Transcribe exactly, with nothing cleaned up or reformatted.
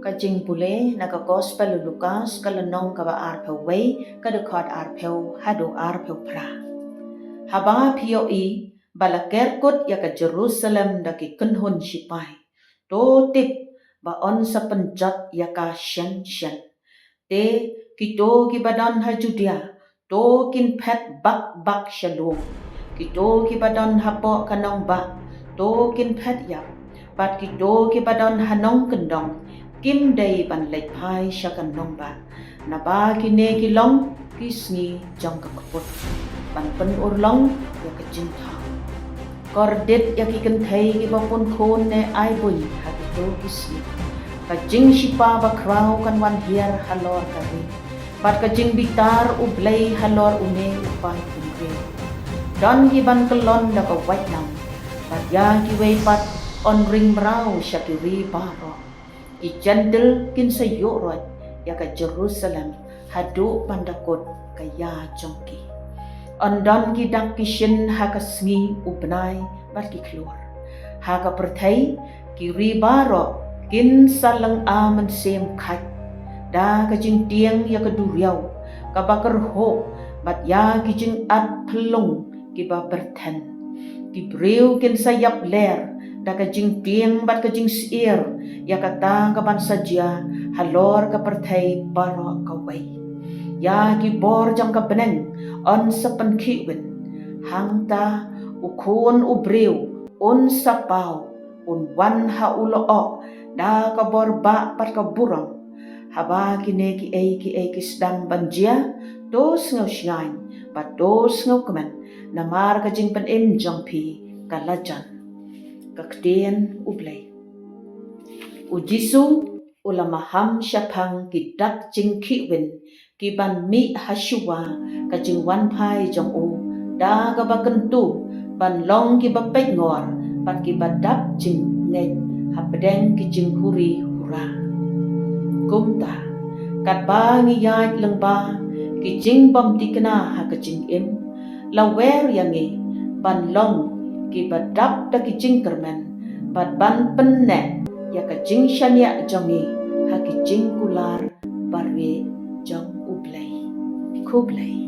Ka jingpule na ka Gospel u Lukas, ka lynnong kaba arphew wei, ka dkhot arphew haduh arphew phra. Haba phi ïohi ba la kerkut ïa ka Jerusalem da ki kynhun shipai, to tip ba yn sa pynjot ïa ka shen shen. Te kito kiba don ha Judia, to kin phet bak bak sha lum. Kito kiba don hapoh ka nongbah, to kin phet ïap. Bad kito kiba don ha nongkyndong, kim dei ban leit phai sha ka nongbah. Naba kine ki long ki sngi jong ka kput, ban pynurlong ïa ka jingthaw. Kordit ïa ki kynthei kiba pun khun ne ai buiñ ha kito ki sngi. Ka jingshipa bakhraw kan wan hiar halor ka ri, bad ka jingbitar U Blei halor une u paid u briew. Don ki ban kyllon da ka waitlam, bad ïa kiwei pat yn ring mraw sha ki ri baroh. Ki Jentil kin sa ïuh roit ïa ka Jerusalem haduh ban da kut ka ïa jong ki. Yn don ki dak ki shin ha ka sngi u bnai bad ki khlur. Ha ka pyrthei, ki ri baroh kin sa lynga mynsiem khait da ka jingtieng ïa ka duriaw kaba kyrhuh, bad ïa ki jingat phyllung kiba byrthen. Ki briew kin sa ïap ler da ka jingtieng bad ka jingsyier ïa kata kaban sa jia halor ka pyrthei baroh kawei. Ïa ki bor jong ka bneng yn sa pynkhih win. Hangta U Khun u briew un sa paw, un wan ha u lyoh da ka bor bah bad ka burom. Haba kine kiei kiei ki sdang ban jia, to sngew shngaiñ bad to sngew kmen, namar ka jingpynim jong phi ka la jan. Ka ktien U Blei. U Jisu u la maham shaphang ki dak jingkhih win kiban mih ha shuwa ka jingwan phai jong u, da kaba kyntu ban long kiba peit ngor bad kiba dap jingngeit hapdeng ki jinghuri hura. Kumta, katba ngi ïaid lyngba ki jingbymthikna ha ka jingim, la wer ïa ngi ban long kiba dap da ki jingkyrmen bad ban pynneh ïa ka jingshaniah jong ngi ha ki jingkular barieh jong U Blei. Khublei.